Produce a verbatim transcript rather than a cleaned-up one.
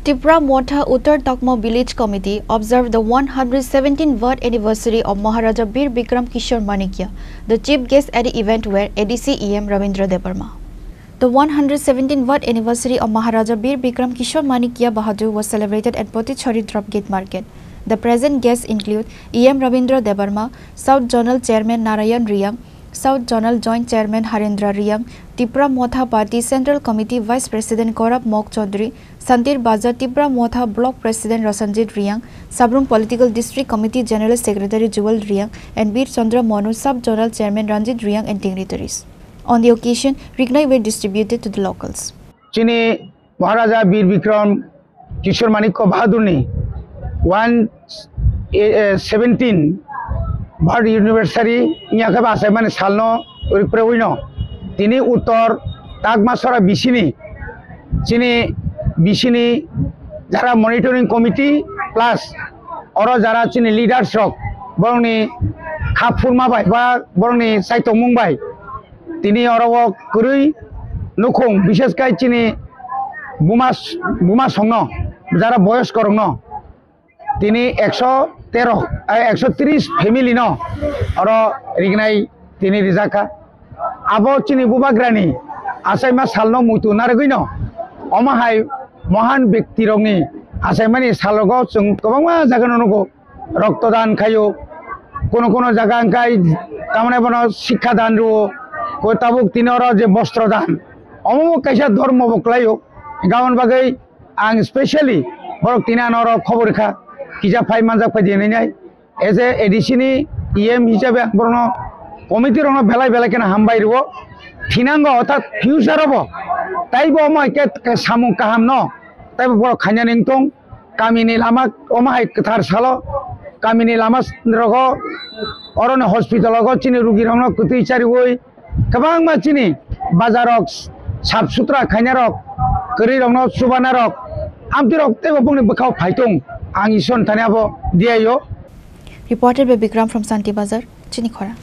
Tipra Motha Uttar Takma Village Committee observed the one hundred seventeen birth anniversary of Maharaja Bir Bikram Kishore Manikya. The chief guest at the event were A D C E M Ravindra Debbarma. The one hundred seventeen birth anniversary of Maharaja Bir Bikram Kishore Manikya Bahadur was celebrated at Potichari Drop Gate Market. The present guests include E M Ravindra Debbarma, South Zonal Chairman Narayan Riang, South Zonal Joint Chairman Harendra Riang, Tipra Motha Party Central Committee Vice President Gaurav Mok Chaudhary, Santir Bazar Tipra Motha Block President Rasanjit Riang, Sabrum Political District Committee General Secretary Jewel Riang, and Bir Chandra Monu, Sub Zonal Chairman Ranjit Riang and dignitaries. On the occasion, rignai were distributed to the locals. Chini Maharaja Bir Bikram Kishore Manikya Bahadurni one seventeen birth anniversary wngya khe ba achaimani salno rikpre wino tini Uttor Takmasora bisini chini bisini jara monitoring committee plus oro jara chini leaders rok borokni kha phurma bai ba borokni chaitokmung bai tini oro o kwrwi nukhung, bishes khai chini buma, buma songno, jara boyos korokno tini ekso tero, ai, ekso tris family no oro rignai tini rijak kha. Abo chini bubagrani achaima salno muitu narwgwino omo hai mohan bekti rokni achaimani salogo chwng kwbangma jagano nugo. Rokto dan khaio, kono kono jaga hwnkhe tamani bono sikha dan rwo, koi tabuk tini oro je bostro dan, omo bo kaisa dhormo bo kwlaio. Hwnkhe aboni bagwi ang specially borok tini ano oro khobor rwkha, kisa phai manjak phai di hinwi nai. As a A D C ni E M hisabe ang borokno committee rokno belai belai kheno hambai rwo. Thinango orthat future o bo taibo omo hai khe samung kaham no taibo borok khainani wng tong. Kamini lama omo hai kwthar salo, kamini lama rogo, oroni hospital rogo chini rugi rokno kwtwi chariwi, kwbangma chini bazar rok sap sutra khaina rok, kwrwi rokno chubana rok, amtwi rok teibo bongni bwkhao phai tong. Ang Isor thani abo diyaio. Reported by Bikram from Santi Bazar, Chinikhora.